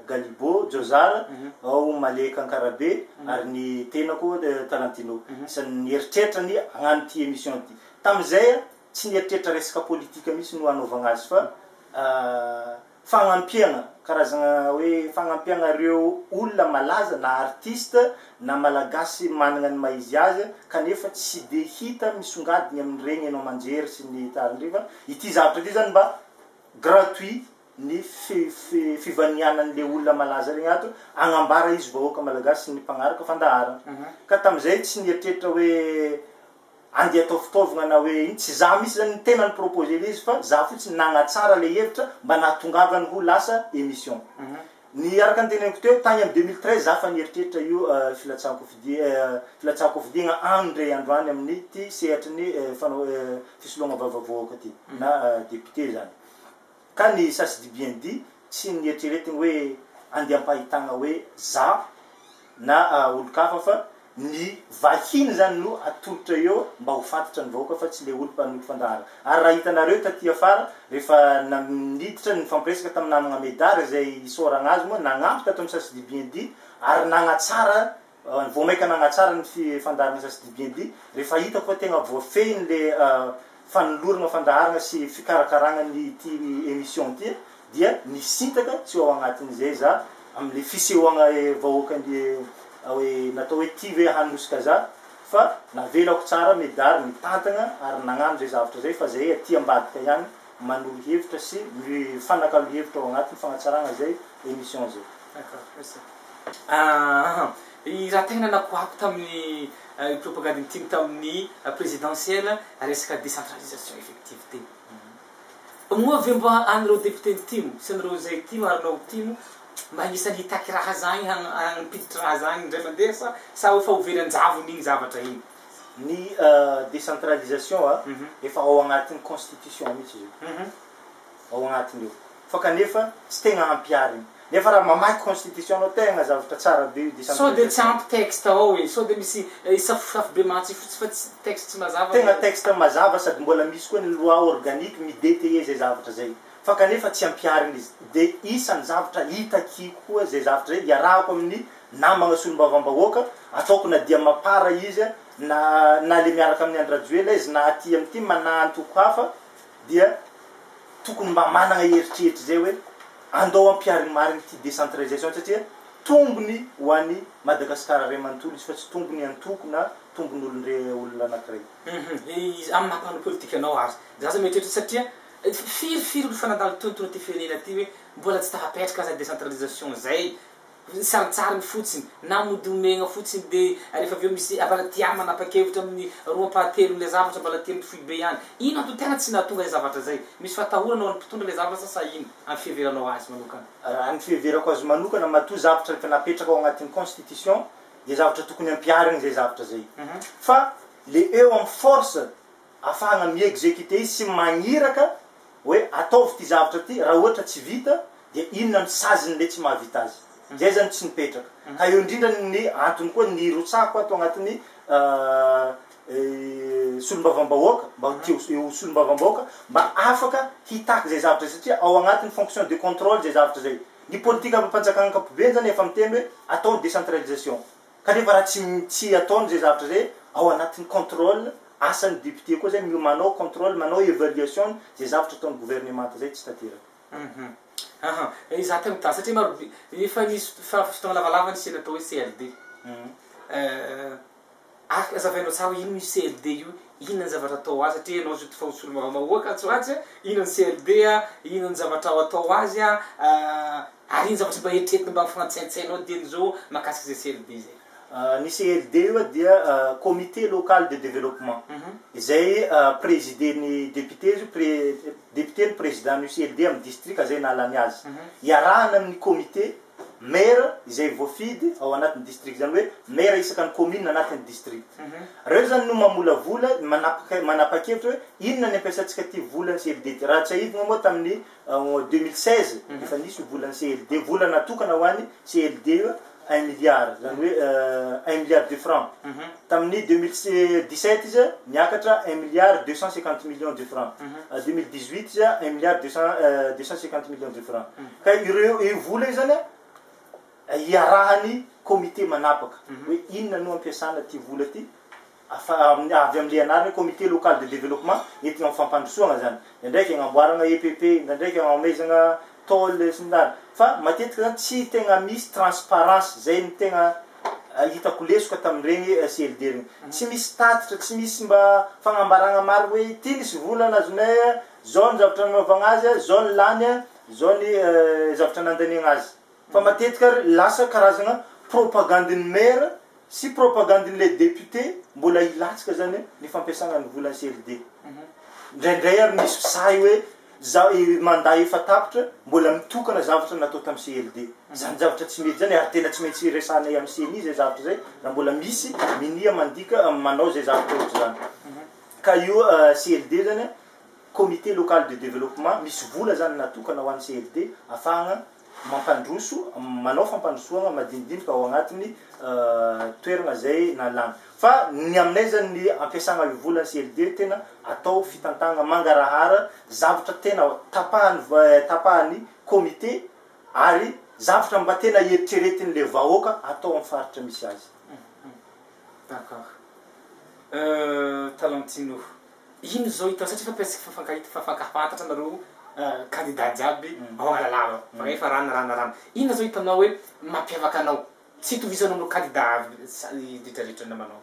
Galibo Jozara, ao Maleka Ankarabe ary ny tenako Talentino. Isan'ny nieritreritra ny hagnano ty émission ty. Tam'izay a tsy nieritreritra resaka politika mihitsy no hanaovagna azy fa fagnampiagna, karazagna hoe fagnampiagna reo olona malaza na artiste na malagasy manana ny maha izy azy kanefa tsy de hita misongadiny amin'regny anao manjery sy ny tarindry, fa ity zavatra ty zany mba gratuit ny fivanianan'le olona malaza regny ato agnambara izy vahoaka malagasy sy ny mpagnaraka fandaharana. Ka tam'izay tsy nieritreritra hoe andeha atao fitaovagna na hoe ino. Tsy za mihitsy zany ny tena ny proposer le izy fa za fotsiny nagnatsara le hevitra mba nahatongavany ho lasa émission. Ny araka ny teneniko teo, tagny amy 2013 za fa nieritreritra io filatsahan-kofidiagna andray androany amin'ny ty sehatry ny fanao fisoloagna vava-vahoaka ty na député zany. Ka ny Ça se dit bien dit tsy nieritreretigny hoe andeha ampahitagna hoe za na olo-kafa fa ny vahiny zany no atolotra eo mba ho fantatra ny vahoaka fa tsy le olo mpanolo fandaharana. Ary raha hitanareo taty afara rehefa niditra ny fampiresaka tamin'ny namagna Medary zay isaoragna azy moa nagnampy tato amin'ny Ça se dit bien dit ary nagnatsara vao maika nagnatsara ny fandaharana Ça se dit bien dit, rehefa hitako fa tegna voafehiny le fanolorana fandaharana sy fikarakaragna ny ty émission ty dia nisintaka tsy ao agnatin'izay za am'le fisehoagna vahoaka ny hoe natao hoe ty ve hanosika za. Fa navelako tsara Medard nitantagna ary nagnano zay zavatra zay fa zahay aty ambadika ihany manoro hevitra sy mifanakalo hevitra ao agnatiny fagnatsaragna zay émission zay. D'accord, merci. Aa i raha tegna nanakoako tamin'ny propagande ny tim tamin'ny présidentielle resaka décentralisation effective teny. Moa ve mba an'ireo député ny tim sy an'ireo izay tim ary anao tim mba agnisan'ny hitaky raha zagny hampiditra raha zagny indray mandeha sa sa hoe fa ho very an-javony igny zavatra igny? Ny décentralisation a, efa ao agnatin'ny constitution mihitsy izy io, ao agnatiny io, fa kanefa tsy tegna ampiharigny, nefa raha mamaky constitution anao tegna zavatra tsara be io Sao de tsy décentralisation. Ampy texte ao e, sao de misy safosafo be mantsifotsy fa tsy texte tsy mazava. Tegna texte mazava sady mbola misy koa ny loi organique mi-détailler zay zavatra zay, fa kanefa tsy ampiharigny izy, de isan'ny zavatra hitakiko koa zay zavatra zay, iarahako amin'ny namagna solombavambahoaka, ataoko na dia mapara izy na le miaraka amin'ny Andry Rajoelina izy na aty amin'ny tim na antoko hafa, dia tokony mba managna eritreritry zay hoe andao ampiharigny marigny ty décentralisation satria tombony ho an'i Madagasikara ray manontolo izy fa tsy tombony antoko na tombon'olondre olona anakiray. Izy amin'ny maha mpanao politika anao ary za zao mieritreritra satria firy firy olo fa nandalo tontolo ty firenena ty hoe mbola tsy tafapetraka aza décentralisation zay, sarintsariny fotsiny na mody omegna fotsiny, de rehefa avy eo misy mbala tia manapa-kevitra amin'ny roa ampahatelony le zavatra mbala tia amin'ny foibe ihany. Ino anto tegna tsy nahatonga zay zavatra zay? Misy fatahorana ho an'ny mpitondra le zavatra sa ino amin'ny fiheveranao azy manokana? Raha ny fiheverako azy manokana, matoa zavatra efa napetraka ao agnatin'ny constitution dia zavatra tokony ampiharigny zay zavatra zay, fa le eo amin'ny force ahafahana mi-exécuter izy sy magniraka hoe ataovy ty zavatra ty, raha ohatra tsy vita dia inona ny saziny le tsy mahavita azy, zay zany tsy nipetraka, ka eo indrindra ny antony koa nirotsahako ato agnatin'ny solombavambahoaka mba ho tia ho solombavambahoaka mba afaka hitaky zay zavatra zay, satria ao agnatin'ny fonction de contrôle zay zavatra zay. Ny politika ampanjakana ankapobeny zany efa miteny hoe atao ny décentralisation, kanefa raha tsy ataony zay zavatra zay, ao anatin'ny contrôle asan'ny député koa zay manao contrôle, manao évaluation zay zavatra ataon'ny gouvernemanta zay tsy tanteraka. Aha, za tegna mitady satria maro be efa nisy fotoagna lavalava nisy natao hoe CLD. Afaka azavainao tsara hoe ino io CLD io, inona ny zavatra atao azy, satria ianao zao fa ho solombavambahoaka atsy ho atsy, ino ny CLD a, ino ny zavatra ao atao azy a, ary ino zavatra mba eritreretina mba mifanatsaintsainao dieny zao mahakasika zay CLD zay? Ny CLD io dia comité local de développement izay présider-n'ny député izy io, député no président-n'io CLD amin'ny district zay nahalany azy, iarahana amin'ny comité maire izay voafidy ao anatin'ny district, zany hoe maire isaka ny commune anatin'ny district. Reo zany no mamolavola, manapa-kevitra hoe inona ny ampiasantsika ty volan'ny CLD ty. Raha tsiahivina moa tamin'ny 2016 efa nisy io volan'ny CLD, vola natokana ho an'ny CLD io, 1 milliard, zany hoe 1 milliard de francs. Tamin'ny 2017 izy niakatra 1 milliard 250 millions de francs, 2018 izy 1 milliard 250 millions de francs. Ka ireo io vola io zany a iarahany comité manapaka hoe inona no ampiasana ty vola ty, afa avy am'le anarany comité local de développement, entina amin'ny fampandrosoana zany, ndraindraiky agnamboarana EPP, ndraindraiky agnomezana tôle sy ny tariny, fa matetika zany tsy tegna misy transparence. Zay ny tegna hitako lesoka tamin'ireny CLD regny, tsy misy tatitra, tsy misy mba fagnambarana maro hoe ty nisy vola nazonay a, zao ny zavatra nanaovagna azy a, zao ny lany a, zao ny zavatra nandaniagna azy, fa matetika ary lasa karazagna propagande-ny maire sy propagande-n'le député mbola hilatsaka zany ny fampiasana ny volan'ny CLD. Indraindray ary misy sahy hoe za mandat efa tapitra mbola mitokana zavatra natao tamin'ny CLD. Zany zavatra tsy mety zany ary tena tsy maintsy resahanay amin'ny CENI zay zavatra zay raha mbola misy minia mandika manao zay zavatra ohatry zany. Ka io CLD zany a, comité local de développement, misy vola zany natokana ho an'ny CLD ahafahana mampandroso, manao fampandrosoana madinidinika ao agnatiny toerana zay nalany. Fa ny aminay zany, ny ampiasana io volan'ny CLD tena atao fitantagna mangarahara, zavatra tena tapahany comité ary zavatra mba tena eritreretin'le vahoaka atao amin'ny faritra misy azy. D'accord. Talentino, ino zao hita satria fa presque fafankahita, fafankafantatra anareo candidat jiaby ao Analalava fa efa rano rano rano. Ino zao hitanao hoe mampiavaka anao tsy itovizanao amin'ireo candidat rehetrarehetra namanao?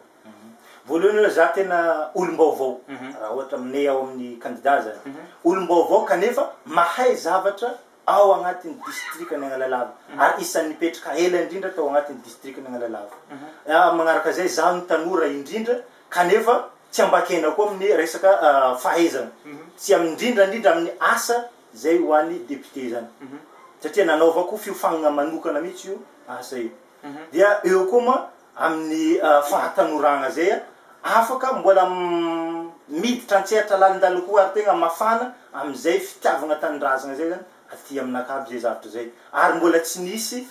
Voalohany aloha, za tena olom-baovao, raha ohatra aminay ao amin'ny candidat zany, olom-baovao kanefa mahay zavatra ao agnatin'ny distrikan'i Analalava, ary isan'ny nipetraka ela indrindra tao agnatin'ny distrikan'i Analalava. Magnaraka zay, zaho no tanora indrindra kanefa tsy ambakena koa amin'ny resaka fahaizana, tsy amin'ny indrindra indrindra amin'ny asa zay ho an'ny député zany, satria nanaovako fiofagnana manokana mihitsy io asa io. Dia eo koa moa amin'ny fahatanoragna zay, afaka mbola miditra an-tsehatra lalindalina koa ary tegna mafana amin'izay fitiavagna tanindrazagna zay zany aty aminakahy aby zay zavatra zay, ary mbola tsy nisy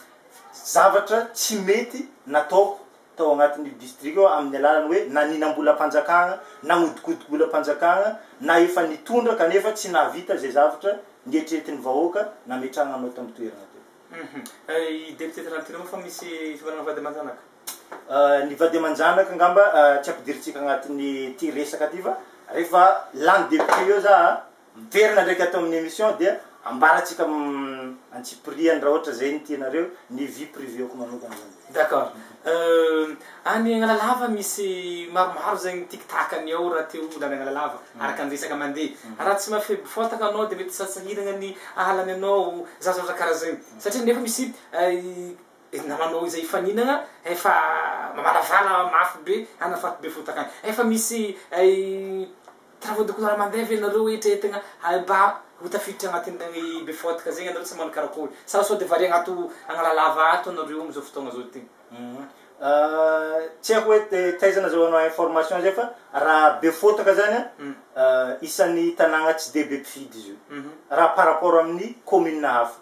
zavatra tsy mety nataoko tao agnatin'io district io amin'ny alalan'ny hoe naninam-bolam-panjakagna, nagnodikodibolam-panjakagna, na efa nitondra kanefa tsy nahavita zay zavatra nieritreretin'ny vahoaka nametrahagna anao tamin'ny toeragna teo. I député Tarantino moa fa misy fivarana vady aman-janaka? Ny vady aman-janaka angamba tsy ampidirintsika agnatin'ny ty resaka ty fa rehefa lany député eo za miverina ndraiky ato amin'ny émission dia ambarantsika antsipiriany raha ohatra zay no tianareo ny vie privée-ko manokana zany. D'accord. Any Analalava misy maromaro zegny tiktakany ao raha te ho lany Analalava araka ny resaka mandeha. Raha tsy mahafehy fotaka anao de mety sasahiragna ny ahalany anao za zavatra karaha zegny. Satria nefa misy namanao izay ifaninagna efa mamalavala mafy be any afaty be fotaka any. Efa misy travaux de couleur mandeha ve nareo eritreretigna mba ho tafiditra agnatin'ny be fotaka zegny anareo tsy magnano karakory. Sa sao de variagna ato Analalava ato anareo amizao fotoagna zao ty? Tsy haiko hoe taiza nazahoanao information zay fa raha be fotaka zany a, isan'ny tanàgna tsy de be mpifidy izy io raha par rapport amin'ny commune hafa,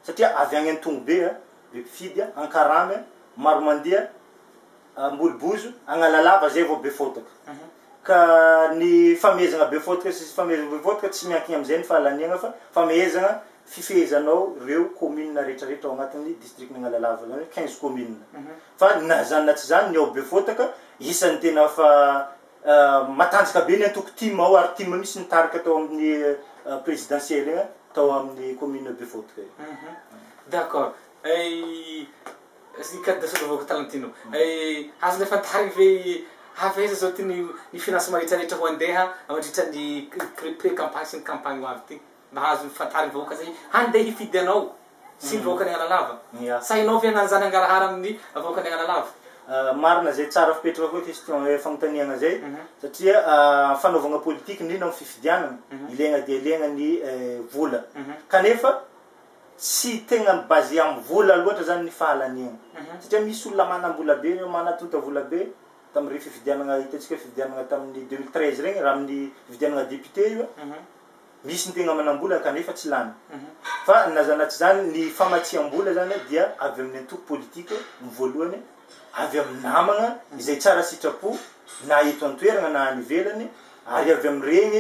satria avy agny Antongobe a be mpifidy a, Ankaramy a, Maromandia, Ambolibozo, Agnalalava zay vao be fotaka. Ka ny famehezagna be fotaka sy famehezagna be fotaka tsy miankigna amizay ny fahalaniagna fa famehezagna fifehezanao reo commune rehetrarehetra ao agnatin'ny district Analalava zany hoe 15 commune. Fa na zany na tsy zany ny ao Befotaka isan'ny tena fa matanjaka be ny antoko TIM ao, ary TIM misy nitarika tao amin'ny présidentielle igny tao amin'ny commune Befotaka io. D'accord. Candidat vaovao Talentino. Azo le fantarigny ve avy aiza zao ty ny financement rehetrarehetra ho andeha mandritra ny pré-campagne sy ny campagne ho avy ty? Mba azo fantarigny vahoaka zay handeha hifidy anao sy ny vahoaka ny Analalava. Sa hainao ve hagnano zany hangarahara amin'ny vahoaka ny Analalava? Marina zay, tsara fipetraka koa question fagnontaniana zay, satria fanaovagna politique indrindra amin'ny fifidianana ilaigna dia ilaigna ny vola, kanefa tsy tegna mi-basé amin'ny vola loatra zany ny fahalaniana, satria misy olona manam-bola be, manatonta vola be tamin'ireny fifidianana hitantsika fifidianana tamin'ny 2013 regny, raha amin'ny fifidianana député io, misy ny tegna manam-bola kanefa tsy lany. Fa na zany na tsy zany ny famatsiam-bola zany dia avy amin'ny antoko politique ny voalohany, avy amin'ny namagna izay tsara sitrapo na eto an-toerana na any ivelany, ary avy amin'ireny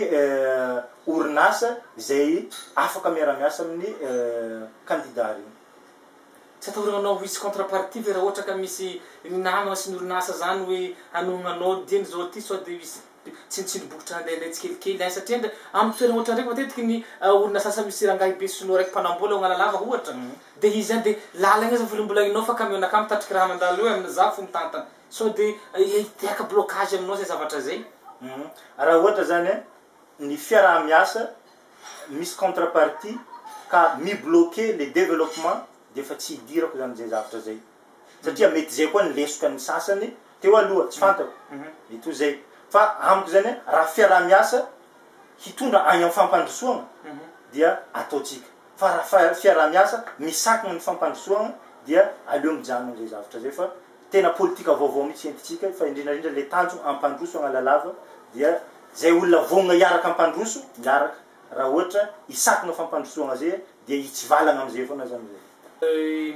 orinasa izay afaka miara-miasa amin'ny candidat regny. Tsy atahoranao hisy contrepartie ve raha ohatra ka misy ny namagna sy ny orinasa zany hoe hanohagnanao dieny zao ty, sao de misy tsinitsindry bokotra handehandeha tsikelikely any, satria ndra amin'ny toerana ohatra ndraiky matetiky ny orinasa sasany misy rangahy be sinoa raiky mpanambola ao Analalava ohatra, de izy zany de lalagna izy volombolagninao fa camion naka mitatriky raha mandalo eo amina za fo mitantana, sao de hiteraka blocage aminao zay zavatra zay? Raha ohatra zany ny fiaraha-miasa misy contrepartie ka mi-bloquer le développement de efa tsy hidirako zany zay zavatra zay, satria mety zay koa ny lesoka ny sasany teo aloha, tsy fantako, mety ho zay, fa amiko zany raha fiaraha-miasa hitondra any amin'ny fampandrosoana dia ataotsika, fa raha fiaraha-miasa misakana ny fampandrosoana dia aleo mijanona am'izay zavatra zay, fa tena politika vaovao mihitsy entitsika, fa indrindrandrindra le tanjo ampandroso Analalava dia zay olona vonona hiaraka ampandroso miaraka, raha ohatra hisakana fampandrosoana zay dia hitsivalana am'izay foana zany zay.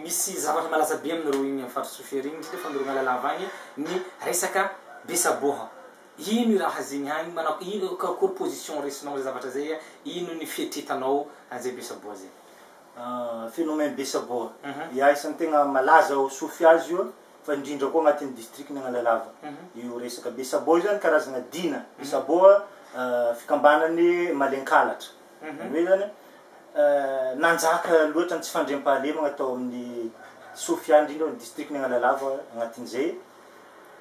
Misy zavatra malaza be aminareo igny amin'ny faritry Sofia regny, indrindra fa aminareo Analalava agny, ny resaka besaboha. Ino raha zegny agny, manao ino karakory position raisinao am'zay zavatra zay, ino ny fieritreretanao an'izay besaboha zay? Phénomène besaboha ia isan'ny tegna malaza ao Sofia azy io, fa indrindra koa agnatin'ny district ny Analalava. Io resaka besaboha io zany karazagna dina besaboha, fikambanany malenkalatra, zany hoe zany nanjaka loatra ny tsy fandriampahalemagna tao amin'ny Sofia, indrindra ny district ny Analalava agnatin'izay.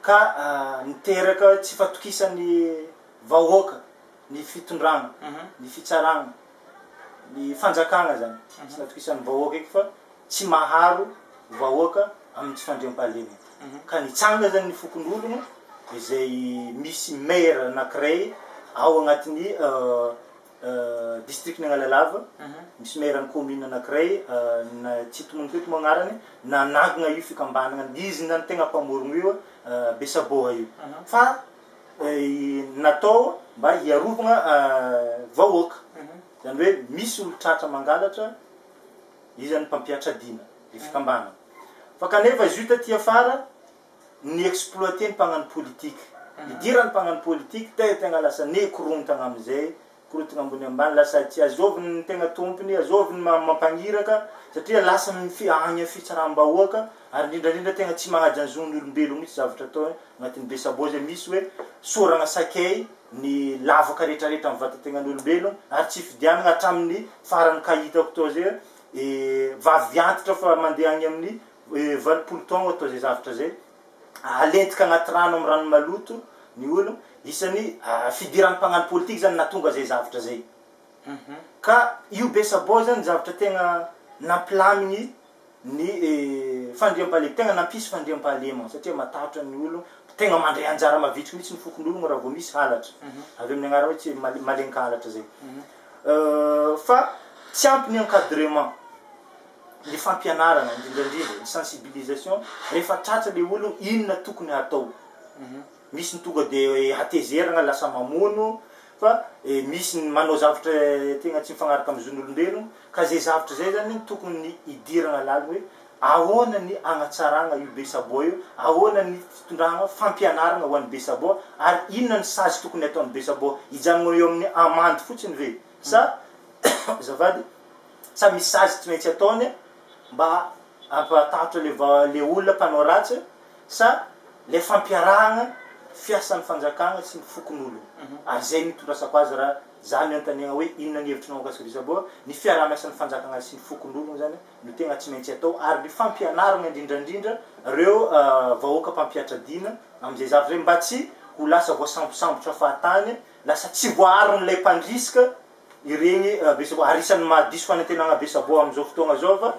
Ka niteraka tsy fatokisan'ny vahoaka ny fitondrana, ny fitsarana, ny fanjakana zany, tsy natokisan'ny vahoaka eky fa tsy maharo vahoaka amin'ny tsy fandriampahalemana. Ka nitsangana zany ny fokonolona izay misy maire anakiray ao agnatin'ny district-n'i Analalava, misy maire ny commune anakiray na tsy tononiko eto moa agnarany, nanangana io fikambanana, izy zany tegna mpamorogno io Besaboha io, fa natao mba hiarovagna vahoaka, zany hoe misy olo tratra mangalatra, izy zany mpampihatra dina, le fikambanana, fa kanefa izy io taty afara ni exploiter ny mpagnano politique, nidiran'ny mpagnano politique te tegna lasa nikorontagna amizay, korontagna ambony ambany, lasa tsy azoviny ny tegna tompony, azoviny mampagniraka, satria lasa agny amin'ny fitsaram-bahoaka, ary indrindrandrindra tegna tsy magnaja ny zon'ny olombelogno mihitsy zavatra ataony agnatin'ny Besaboa zay misy hoe soragna sakay ny lavaka retraretra amin'ny vatategnan'olombelogno, ary tsy fidianagna hatramin'ny farany ka hitako tao zay hoe vavy antitra fa mandeha agny amin'ny 80 taogno atao zay zavatra zay, alentika agnaty rano amin'ny rano maloto ny olo, isan'ny fidiran'ny mpagnano politique zany nahatonga zay zavatra zay, ka io Besabao zany zavatra tegna nampilamigny ny fandriampahalemana, tegna nampisy fandriampahalemana satria matahotra ny olo, tegna mandray anjara mavitriky mihitsy ny fokonologno raha vao misy halatra, avy amin'ny agnarana hoe tsy malenkalatra zay, fa tsy ampy ny encadrement. ny fampianarana indrindra indrindra, ny sensibilisation, rehefa tratra le olona inona tokony hatao, misy ny tonga de hatezerana lasa mamono fa misy ny manao zavatra tegna tsy mifagnaraka amin'ny zon'olombelogno, ka zay zavatra zay zany tokony hidirana lalina hoe ahoana ny hagnatsaragna io Besaboa io, ahoana ny fitondragna fampianarana ho an'i Besaboa ary inona ny sazy tokony hataon'i Besaboa, hijanogna eo amin'ny amende fotsiny ve sa azafady. Sa misy sazy tsy maintsy ataony mba hampatahotra le le olona mpanao ratsy sa le fampiarahagna fiasan'ny fanjakagna sy ny fokonolona? Ary zay no itondrasako azy raha za no anontaniagna hoe inona ny hevitrinao mikasika Besaboa, ny fiarahamiasan'ny fanjakagna sy ny fokonolona zany no tegna tsy maintsy atao ary ny fampianaragna indrindrandrindra reo vahoaka mpampihatra dina amizay zavatra zay mba tsy ho lasa voasambosambotra fahatany, lasa tsy voaaron'ilay mpandrisika ireny Besaboa ary isan'ny mahadiso fanantenana Besaboa amin'izao fotoagna zao fa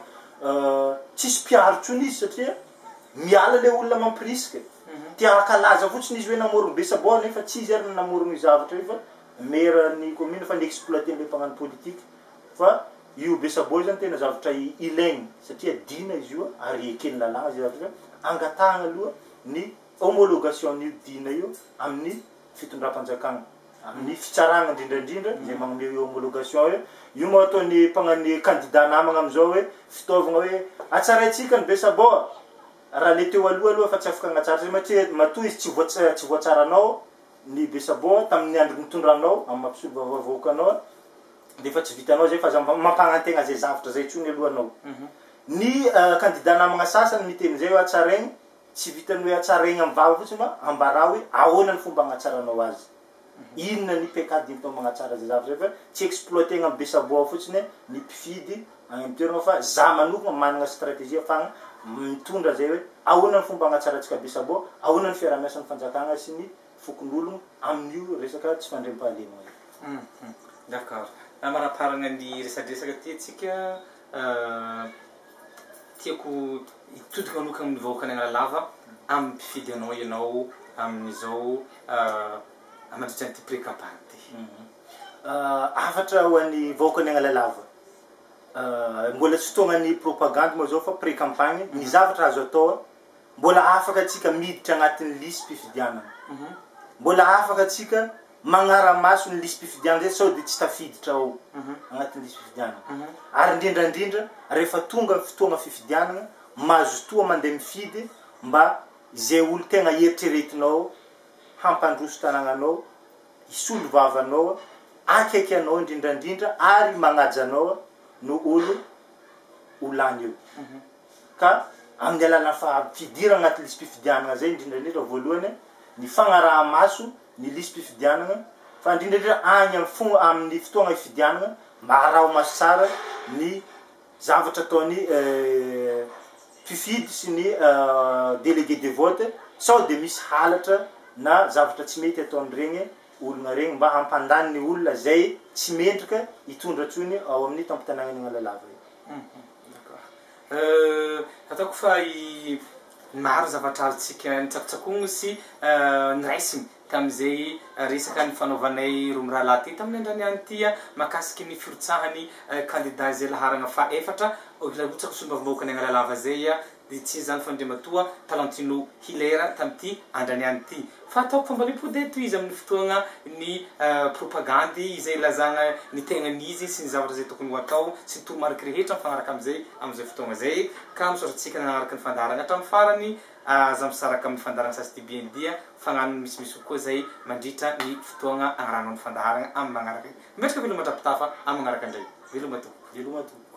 tsisy mpiaro intsony izy satria miala le olona mampirisika te haka laza fotsiny izy hoe namorogno Besaboa nefa tsy izy ary no namorogno io zavatra io fa maire ny commune fa ni-exploiter an'le mpagnano politique fa io Besaboa io zany tena zavatra ilaigny satria dina izy io ary eken'ny lalàgna zay zavatra zay angatahagna aloha ny homologation an'io dina io amin'ny fitondram-panjakana. Amin'ny fitsarana indrindra indrindra izay manome io homologation io, io moa ataon'ny mpagnano candidat namagna amin'izao hoe fitaovagna hoe hatsaraintsika ny Besaboa, raha le teo aloha aloha efa tsy afaka hagnatsara satria matria matoa izy tsy voa tsy voatsaranao ny Besaboa tamin'ny andro nitondranao amin'ny maha mpisolo vahoaka anao dia efa tsy vitanao zay fa aza mampagnantegna zay zavatra zay intsony aloha anao. Ny candidat namagna sasany miteny zay hoe hatsaraigny Tsy vitan'ny hoe hatsaraigna amin'ny vava fotsiny fa ambarao hoe ahoana ny fomba agnatsaranao azy. Inona ny paikady entinao magnatsara zay zavatra zay fa tsy exploiter-gna amin'ny besaboa fotsiny ny mpifidy agny amin'ny toeragna fa za manokagna managna stratégie afahagna mitondra zay hoe ahoana ny fomba agnatsarantsika besaboa, ahoana ny fiaraha-miasan'ny fanjakagna sy ny fokonologno amin'io resaka tsy fandriampahalemagna io. D'accord. Hamaraparagna ny resadresaka ty atsika. Tiako hitodika manokana amin'ny vahoakan'i Analalava, amin'ny mpifidy anao ianao amin'izao mandritra an'ity pré-campagne ity. Hafatra ho an'ny vahoakan'i Analalava, mbola tsy fotoagnan'ny propagandy moa izao fa pré-campagne, ny zavatra azo atao, mbola afaka antsika miditra agnatin'ny lisi-pifidianana, mbola afaka antsika magnara-maso ny lisi-pifidianana zay sao dia tsy tafiditra ao agnatin'ny lisi-pifidianana ary indrindra indrindra rehefa tonga ny fotoagna fifidianana mazotoa mandeha mifidy mba izay olo tegna eritreretinao hampandroso tanagnanao hisolo vava anao akaiky anao indrindra indrindra ary magnaja anao no olo ho lany eo ka amin'ny alalan'ny faha-fidirana agnaty lisi-pifidianana zay indrindra indrindra voalohany ny fagnaraha-maso ny lisi-pifidianana fa indrindra indrindra any amin'ny fo amin'ny fotoagna ifidianana mba araho maso tsara ny zavatra ataon'ny mpifidy sy ny délégué de vote. Sao de misy halatra na zavatra tsy mety ataon'iregny olona regny mba hampandany ny olona zay tsy mendrika hitondra tsony ao amin'ny tampon-tanàgnan'i Analalava io. D'accord. Ataoko fa i maro zavatra azontsika nitsakotsakoana sy niraisiny tamin'izay resaka nifanaovanay roa mirahalahy ty tamin'ny andrany ihany ity mahakasiky ny firotsahany kandida izay laharana faha-efatra hirotsaka solombavambahoakan'i Analalava zay dia tsy iza izany fa Andriamatoa Talentino Hilaire tamin'ity andrany ihany ity. Fa ataoko fa mba mipody eto izy amin'ny fotoagna ny propagandy izay ilazagna ny tegnan'izy sy ny zavatra izay tokony ho atao sy ny toromariky rehetra mifagnaraka amin'izay amin'izay fotoagna izay. Ka misaotra antsika nanaraka ny fandaharagna hatramin'ny farany. Aza misaraka amin'ny fandaharagna Sasy DBN dia fagnano ny misimisy kokoa izay mandritra ny fotoagna agnarahanao ny fandaharagna amin'ny magnaraka. Mipetraka veloma hatrampitafa amin'ny magnaraka indray. Veloma tompoko. Veloma tompoko.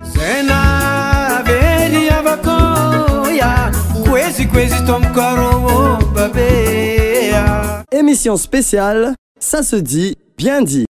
Zena very avako ya kwezi kwezi tomkaro babea. Émission spéciale, ça se dit, bien dit.